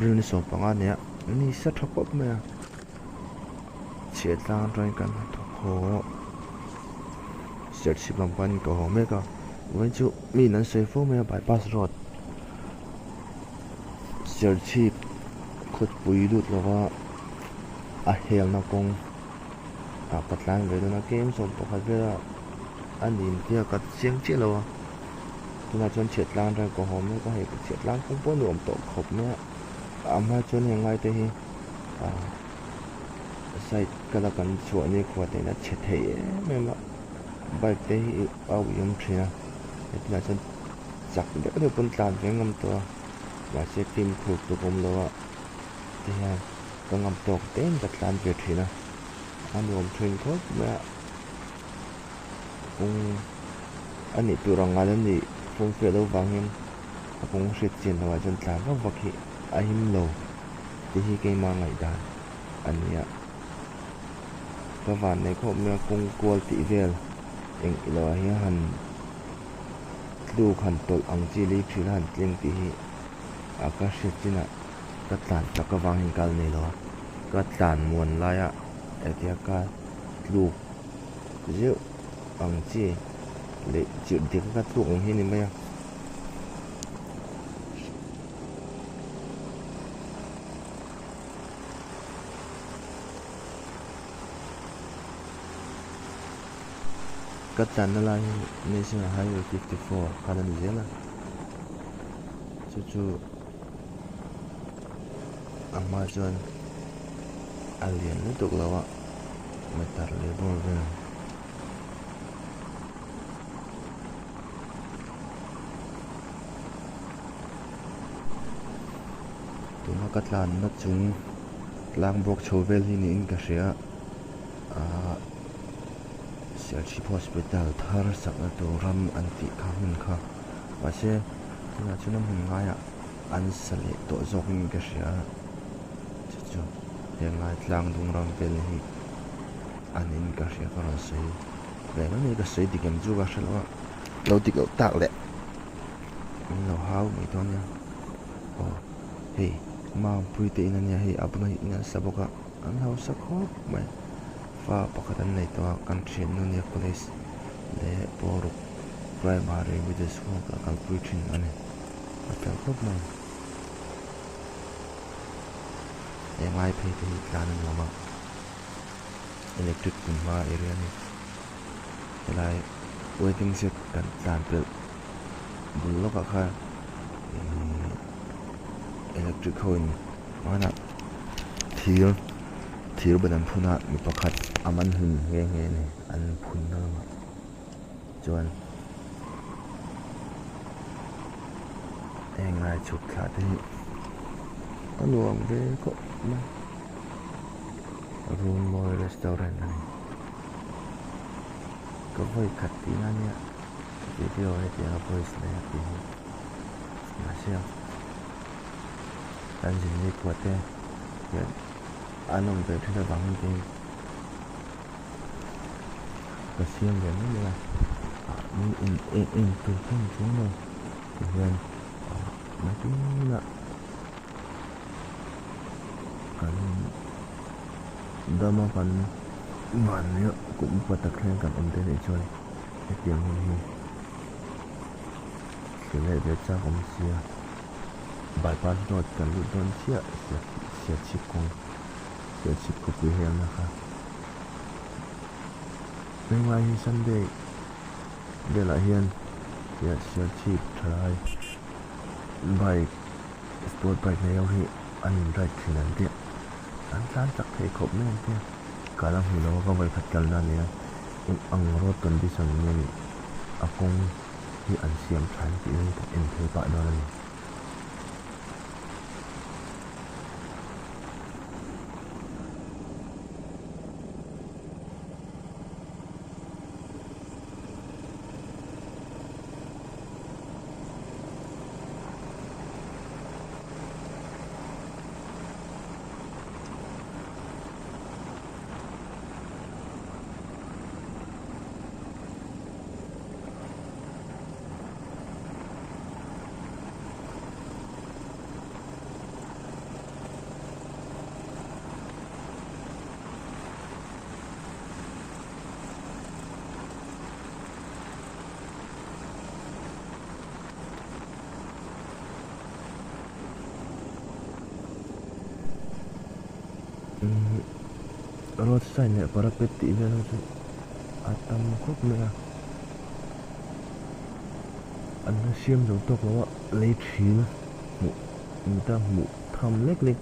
April ni 15 a ni a ni sa tha khawp mai a chhiat tlang atangin kan hnathawk haw a serchhip lam panin ka haw mek a vawiin chu mi in an sawi fo mai a bypass road serchhip khawpui lut lova a helna kawng ah ka tlan ve dawn a kem 11 vela a ni intia ka chiang chiah lo a tunah chuan chhiat tlang atangin ka haw mek a hei chhiat tlang kawng pawh a nuam tawh khawp mai a a hma chuan heng lai te hi ah side kala kan chhuah ni khua te hian a chhe thei em em a bike te hi a ui awm thin a hetilai chuan chak deuh deuh pawn tlan ve ngam tawh a mahse fimkhur tluk awm lo a tihian ka ngam tawk te in ka tlan ve thin a a nuam thin khawp mai a kawng a nih tur ang ngai lo a nih fumfe loh vang hian a kawng hriat chian loh ah chuan tlan vak vak hi a him lo tih hi keimah ngaihdan a ni a ka van nei khawp mai a kawng kual tih vel eng ilo ah hian han tluk han tawlh ang chi lei thil a han tleng tih hi a ka hriat chinah ka tlan chak avang hian kal nei lo a ka tlan muan laia hetia ka tluk zeuh ang chi leh chirh dik a ka tluk ang hi a ni mai a. Ka tlanna lai hi National Highway 54 khan a ni zel a chu chu a hma chuan a lian lutuk lo a meter leh bawr vel. Tuna ka tlanna chung tlang bawk chho vel hi niin ka hria ahh Serchhip hospital thar sakna tur ram an tih kha hmun kha mahse tunah chuan a hmun ngaiah an sa leh tawh zawkin ka hria chu chu henglai tlang dung ram vel hi an in ka hria ka rawn sawi ve mai mai ka sawi dik em chu ka hre lo a lo dik loh tak leh min lo hau mai dawn nia aw hei Mampui te in ania hei a bula in an sa bawk a an hausa khawp mai fa pakhat an nei tawh a kan thiannu nia college leh pawruk primary middle school a kalpui thin a ni a fel khawp mai englai phei te hi tlan a nuam a electric hmunhma area a ni helai waiting shed kan tlan pelh bul lawkah khan ihh electric ho in hmanah thir thir ban an phun a mi pakhat a man hlun nghe nghe a ni an phun na lamah chuan heng lai chhuk thla te hi a nuam ve khawp mai Runmawi restaurant a ni ka vawi khat tihna ania video hetianga voice nei a tih hi mahse kan zin ni khuah te hian an awm ve thin avangin tiin ka siam ve mai mai a ah mi en em em tur pawh ni chuang lo tihian ah nakinah kan dama kan mahni kum upa tak thleng kan awm te nih chuan hetiang hun hi thlir leh ve chak awm sia bypass road kan lut dawn chiah Serchhip kawng Serchhip khawpui helna kha heng lai hi Sunday velah hian Serchhip thalai bike sport bike nei ho hi an in ride thin an tia an tlan chak thei khawp mai an tia kal a hmu lo a ka vawikhat kalna a nia eng ang road condition nge nih a kawng hi an siam tha em tih hi ka en phei pah dawn a ni. Umm road sign leh parapet tih vel ho chu a tam khawp mai a an la siam zo tawk lo a lei thil hmuh mita hmuh tham lek lek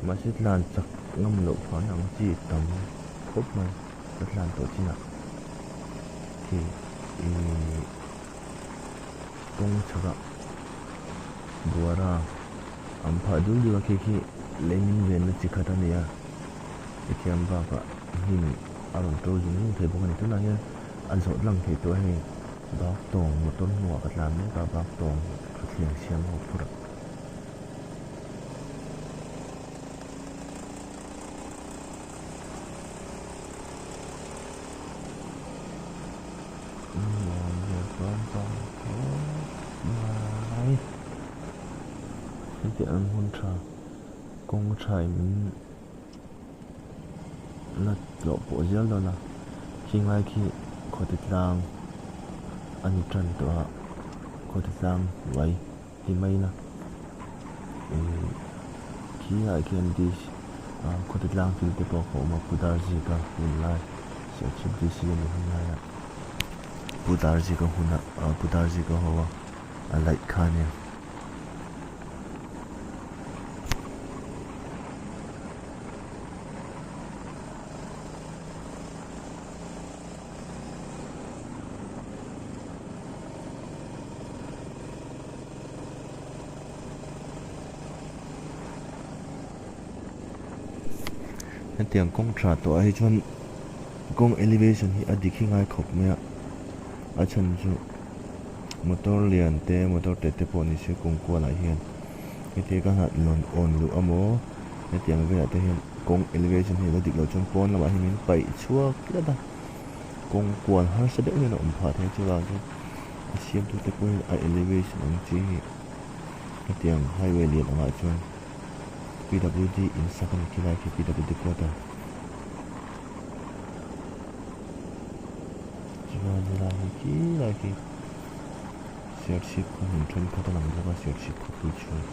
mahse tlan chak ngam loh phahna ang chi tam khawp mai ka tlan tawh chinah khi ihh kawng chhakah buara an phah dul dul a khi khi lei min venna chi khat a ni a tikhian bakah hnim a rawn to zung zung thei bawk a ni tunah hian a zawh lang theih tawh a hei bak tawng motor hnungah ka tlan mek a bak tawng thuthleng siam ho phur a. Nuam ve pam pam khawp mai hetiang ang hun tha kawng tha in min la tlawh pawh zel dawn a khing lai khi khawte tlang a ni tan tawh a khawte tlang hnuai ti mai ila ihh khi ah khian dish ah khawte tlang thil te pawh a awm a pudar zika hun lai serchhip D_C a ni hun lai a pudar zika huna ah pudar zika ho a a laih kha a nia. Hetiang kawng tha tawh ah hi chuan kawng elevation hi a dik hi ngai khawp mai a a chhan chu motor lian te motor te te pawh ni se kawng kualah hian hetiang ka han lawn awn luh amaw hetiang velah te hian kawng elevation hi a lo dik loh chuan pawn lamah hian min paih chhuak tlat a kawng kual harsa deuh hian a awm phah thei a chuvang chuan a siamtu te pawhin a elevation ang chi hi hetiang highway lian angah chuan P_W_D in sak a ni khilai khi P_W_D quarter chuan helai hi khilai khi Serchhip khaw hmun thenkhat a lang bawk a Serchhip khawpui chhung.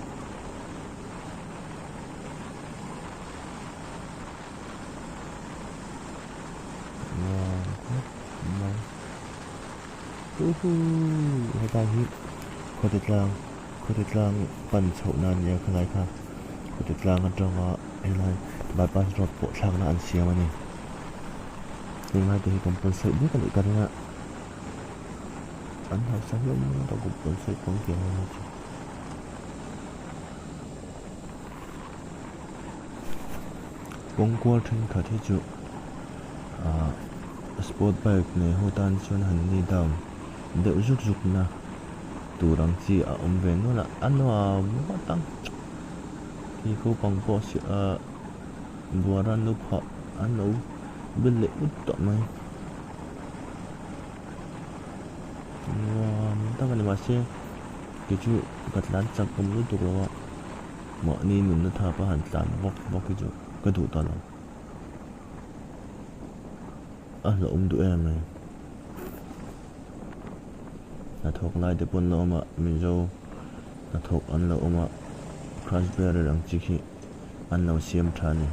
Nuam khawp mai huhuu hetlai hi khawte tlang khawte tlang pan chhoh na ania khalai kha khawte tlang atanga helai bypass road pawh thlakna an siam a ni tunlai te hi compulsory vek a nih ka ring a an hausa hlawm ngawt a compulsory kawng tiang ho hi chu. Kawng kual thenkhat hi chu ahh sport bike nei ho tan chuan han ni down deuh zuk zuk na tur ang chi a awm ve nual a a nuam ngawt ang khi naupang pawh si ahh buara an lo phah an lo bel leh ut tawh mai nuam tak a ni mahse kei chu ka tlan chak awm lutuk lo a. Mahni nunna thap a han tlan vak vak hi chu ka duh ta lo. A hlauhawm duh em mai. Hnathawk lai te pawh an lo awm a, Mizo hnathawk an lo awm a, crash barrier ang chi khi an lo siam tha a ni.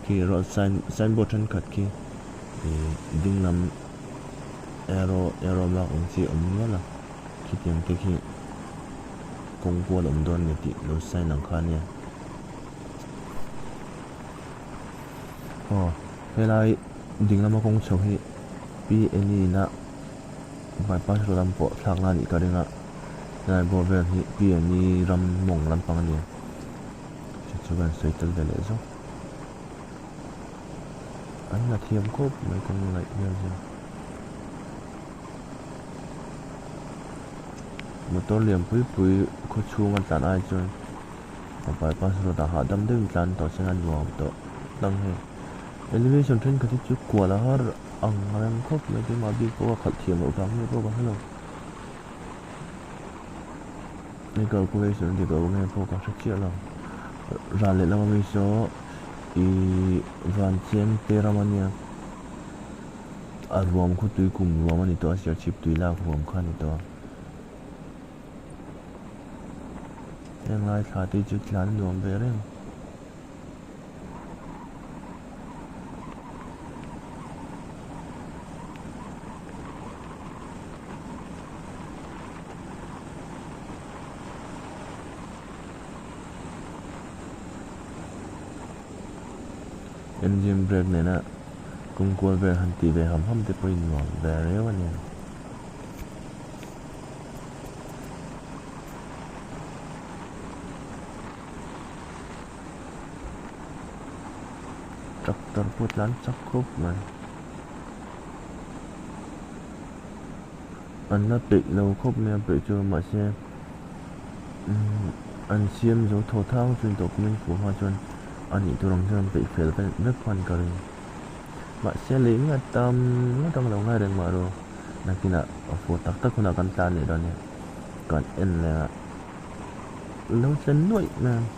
Khi road sign signboard thenkhat khi ih ding lam arrow arrow mark ang chi a awm nual a. Khitiang te khi kawng kual awm dawn ni tih lo sign ang kha ania. Aw helai ding lama kawng chho hi Pi Annie ina bypass road an pawh thlak na anih ka ring a helai bawr vel hi Pi Annie ram mawng lampang ania chu chu ka han sawi tel ve leh zawk. An la thiam khawp mai kawng laih vel chu. Motor lian pui pui khaw chhung a tlan ai chuan a bypass road ah hahdam deuhin tlan tawh se a nuam tawh tlang hei elevation thenkhat hi chu kual a har ang reng khawp mai keimah bik pawh a khalh thiam loh vang nge pawh ka hrelo hei calculation a dik loh nge pawh ka hre chiah lo ral leh lam ami saw ihh van cheng te ram ania. A ruam khu tui kum ruam a ni tawh a serchhip tui lak ruam kha a ni tawh a heng lai thla te chu tlan a nuam ve reng. Engine brake nena kawng kual vel han tih ve ham ham te pawhin nuam ve reu a nia. Tractor pawh tlan chak khawp mai. An la peih lo khawp mai a peih chu mahse umm an siam zo thaw thang chu tawh kumin fuh hma chuan a nih tur ang chuan an peih fel vek vek khan ka ring. Mahse lei nge a tam ngawt ang lo ngai reng mah ru nakinah a fuh tak tak hunah kan tlan leh dawn nia kan en leh a lo chen nuaih mai ang.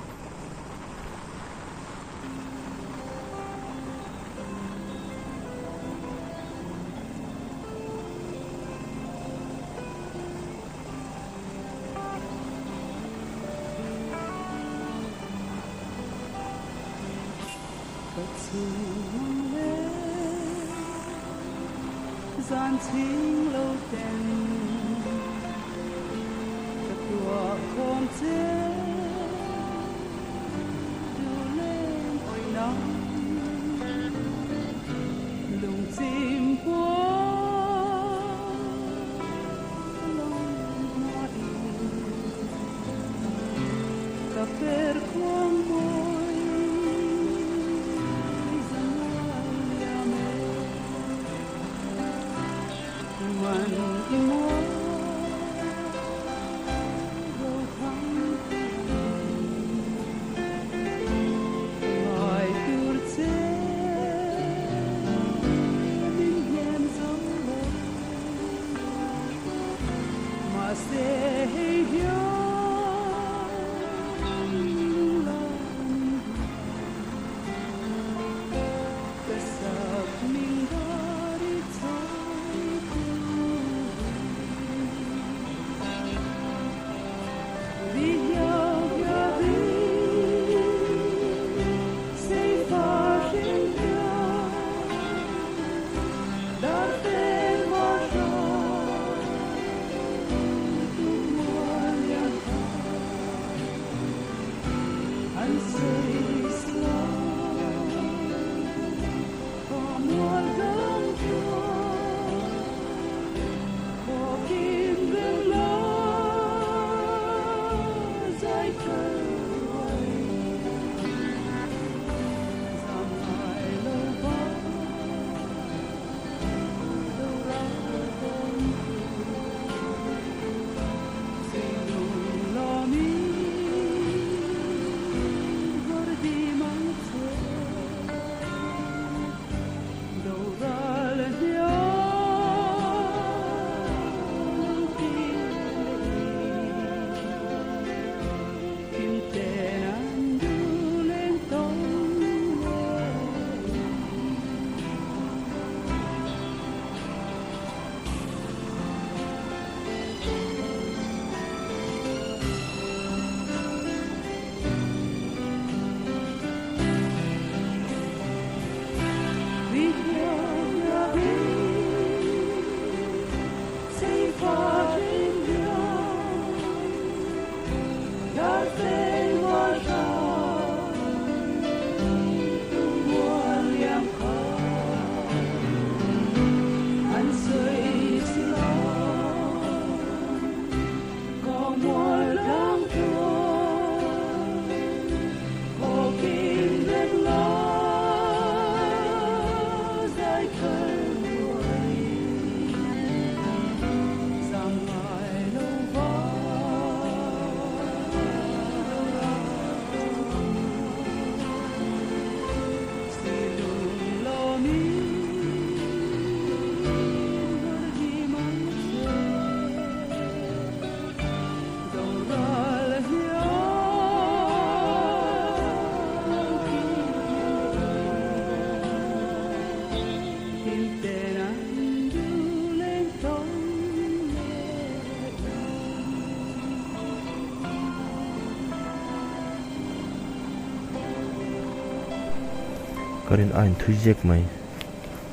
Ka rin a inthui zek mai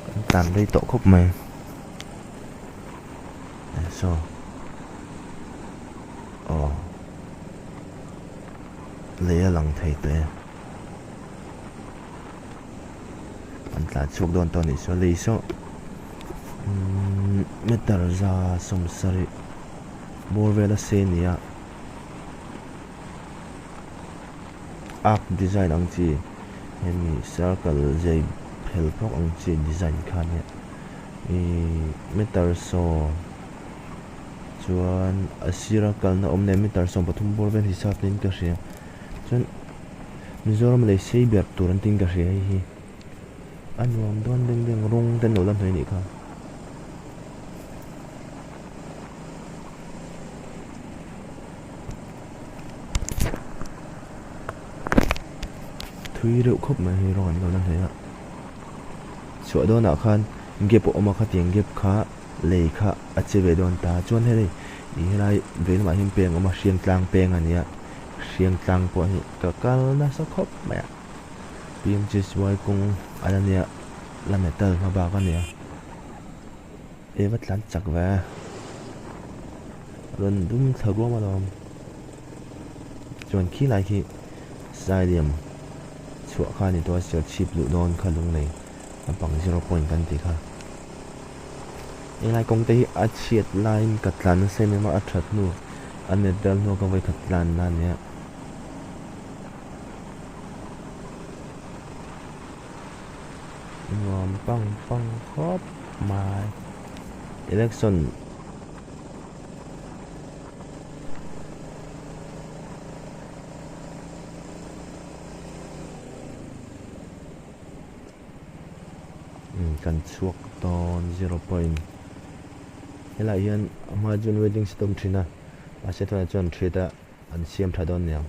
kan tlan rei tawh khawp mai saw aw lei a lang thei tawh e. An tlan chhuak dawn tawh a nih chuan lei saw umm meter za sawmsarih bawr vel a sei a ni a arc design ang chi hemi circle zei phel phawk ang chi design kha a nia ihh meter sawm chuan a sira kalna awm nen meter 13 bawr vel hisap niin ka hria chuan Mizoram lei sei ber tur an tiin ka hria hei hi a nuam dawn deng deng rawng te an lo la hnawih a nih kha. Thui reuh khawp mai hei rawng an lo la hnawih a chhuah dawnah khan gap a awm a khatiang gap kha lei kha a che ve dawn ta chuan hei ih helai vei lamah hian peng a awm a hriang tlang peng a nia hriang tlang pawh hi ka kal nasa khawp mai a P_M_G_S_Y kawng a la nia la metal hma bak a nia e va tlan chak ve rawn dum thla ruam alawm chuan khi lai khi Sailiam chhuah kha a ni tawh a Serchhip luh dawn kha lunglei lampang zero point kan tih kha. Helai kawng te hi a chhiat laiin ka tlan nasa em em a, a that hnu a net dal hnu a ka vawikhat tlan na a nia. Nuam pang pang khawp mai. Election Kan chhuak dawn zero point helaiah hian a hma chuan wedding set a awm thin a mahse tunah chuan thrit a an siam tha dawn niang.